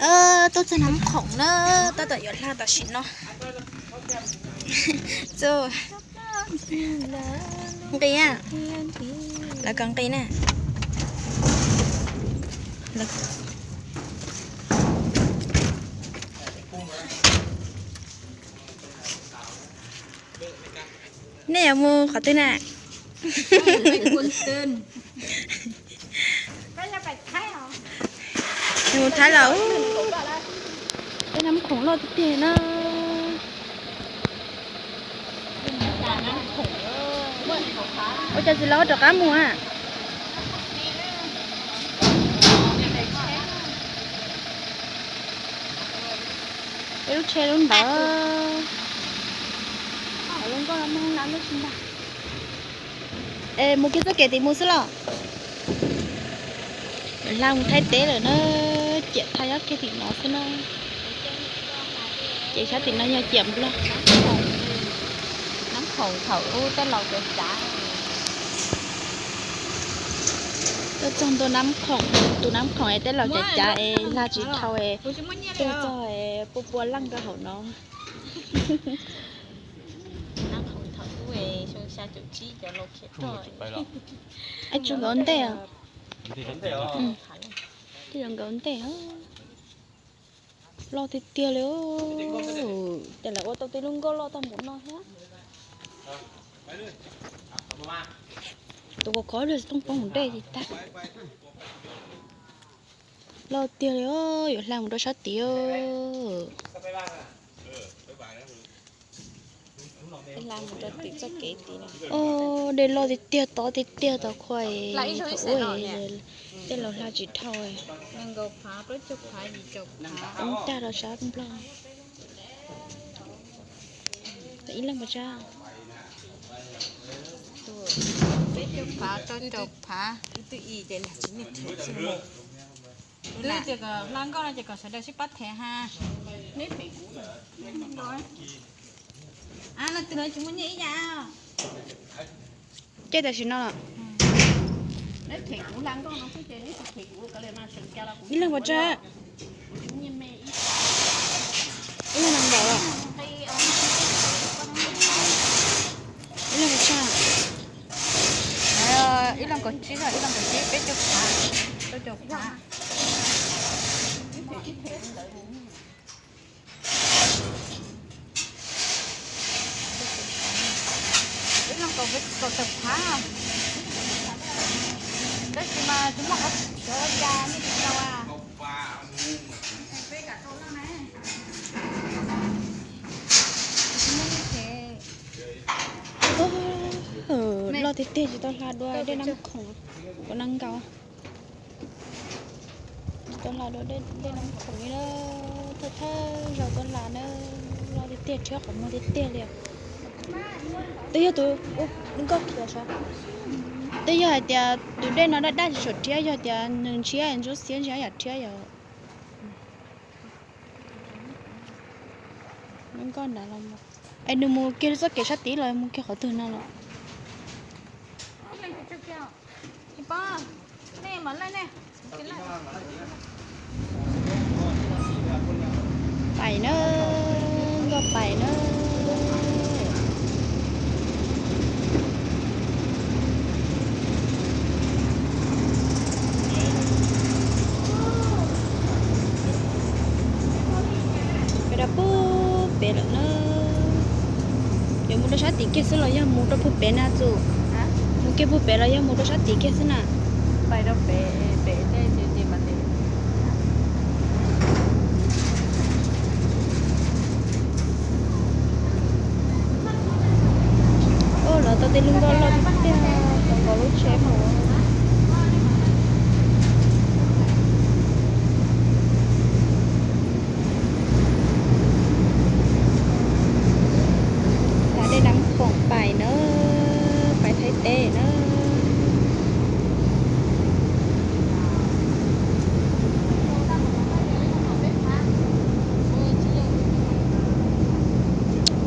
Tuaj txog Nab Khoom na, tab tom yuav hla tam sim no. Txog nqi, lawv kov nqi na. Nej yuav mus qhov twg na? Mus Thaib los. Tej Nab Khoom loj tiag tiag na. Ua cas tsis los rov qab mus a? Peb lub tsheb lub ntawd. Lub nkoj no muaj hoob nab lub tsis ntag. Es mus kiag txoj kev tim mus xwb los? Hla mus Thaib teb lawm na, ciam Thaib nyob kiag tim no xwb na. Ces sab tim no yog ciam Nplog. Nab Khoom thaum ub tej laus cav cav. Tuaj txog ntua Nab Khoom, tus Nab Khoom es tej laus cav cav es hla tsis dhau es tuaj txog es pua pua leej rau hauv no. Nab Khoom thaum ub xyoo xya caum tsib cov laus khiav roj. Tsis nkawd ntej, tsis nkawd ntej. Loj tiag tiag li. Ces lawv ua tau tej lub nkoj loj tag npaum no thiab. Tus khov khov li thooj poob hauv dej tag. Loj tiag li, yuav hla mus rau sab tid. Dej loj tiag tiag, tob tiag tiag, tau khuaj thaum ub tej laus hla tsis dhau. Ub tag rau sab Nplog. Ib leeg pes tsawg? Peb caug phav, rau caum phav, ib tug i ces lag tsis niaj them xwb. Tias kom hla nkauj no ces kom sawv daws sib pab them ha. Ib leeg pes tsawg? Ib leeg nees nkaum los? Ib leeg pes tsawg? Ib leeg kaum tsib, ib leeg kaum tsib, peb caug phav, rau caum phav. Ib leeg kaum peb, kaum tawm phav. Tab sis mas tsis muaj qhov tseeb ua cas nej tsis tau a. Loj tiag tiag tsis tau hla dua dej Nab Khoom, kuv nees nkaum. Tsis tau hla dua dej Nab Khoom li na, thawj thawj zaug tau hla na, loj tiag tiag, rhiab qhov muag tiag tiag li. Twb yog tus nkauj khiav sav, twb yog hais tias tus dej no daj daj tsis tshua rhiab, yog tias nws ntshiab ntsuab xiab ntshiab yam rhiab yom. Nkauj nrad los, es nws mus kiag txoj kev sab tid los mus kiag qhov twg no los? Pais na, nkauj pais na. Peb rau puag pem lawm na. Yuav mus rau sab tid kiag xwb los yog mus rau puag pem na Txus? Mus kiag puag pem los yog mus rau sab tid kiag xwb na? Pais rau pem, pem tej ces mas Lawv tau tej lub nkoj loj tiag tiag, tau nkaus lub tsheb mus. Hla dej Nab Khoom pais na, pais Thaib teb na.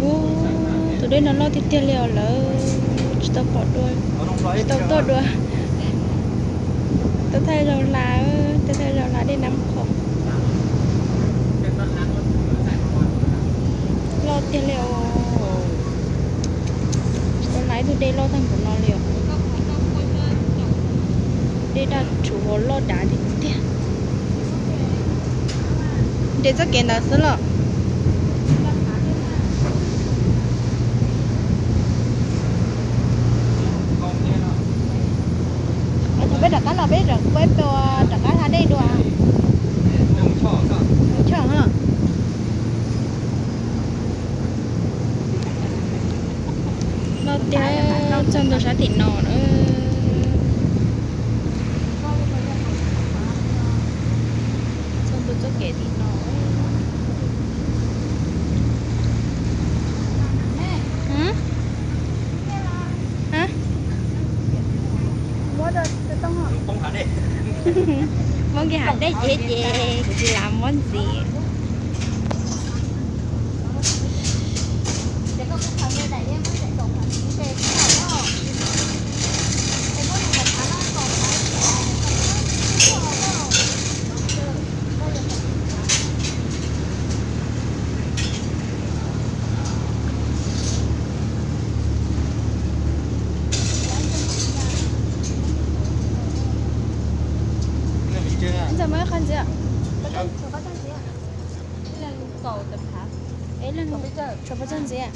Ub, tus dej no loj tiag tiag li os lawv, tsis tau pom dua, tsis tau tuaj dua. Tuaj thaij zaug hla, tuaj thaij zaug hla dej Nab Khoom. Loj tag npaum no li os. Dej daj rhuv loj dav tiag tiag. Nres txoj kev ntawd xwb los? Ua cas peb rov qab los, peb rov, peb rov qab hla dej dua. Mus choj. Loj tiag, txog ntua sab tim no na. Txog ntua txoj kev tim no. Muab kiag hav dej ces ces kuv tsis lam muab ntxiv. Ntxawm muab qhov ntxiv. Tshuav pob txog ntxiv.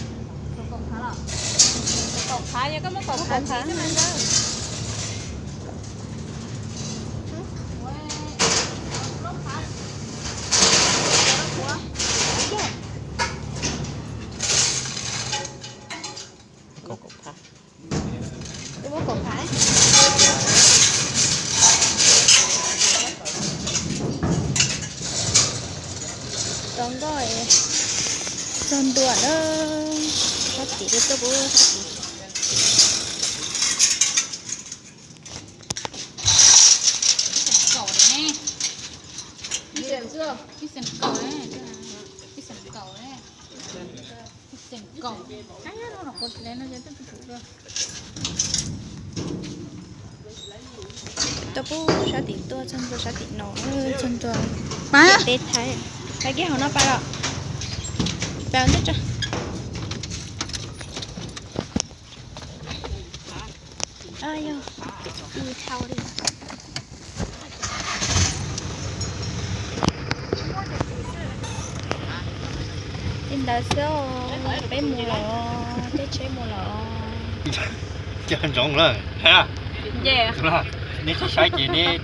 Tau nkoj txog ntua na, sab tid tuaj pub sab tid. Tau pub sab tid tuaj txog ntua sab tim no, txog ntua pem teb Thaib. Pab kiag hauv no pab los. Pab ntej tso. Yog, ib thauj li. Li ntawd xwb, peb mus lawm, caij tsheb mus lawm. Cog ntsoov lawm, neb saib saib ces neb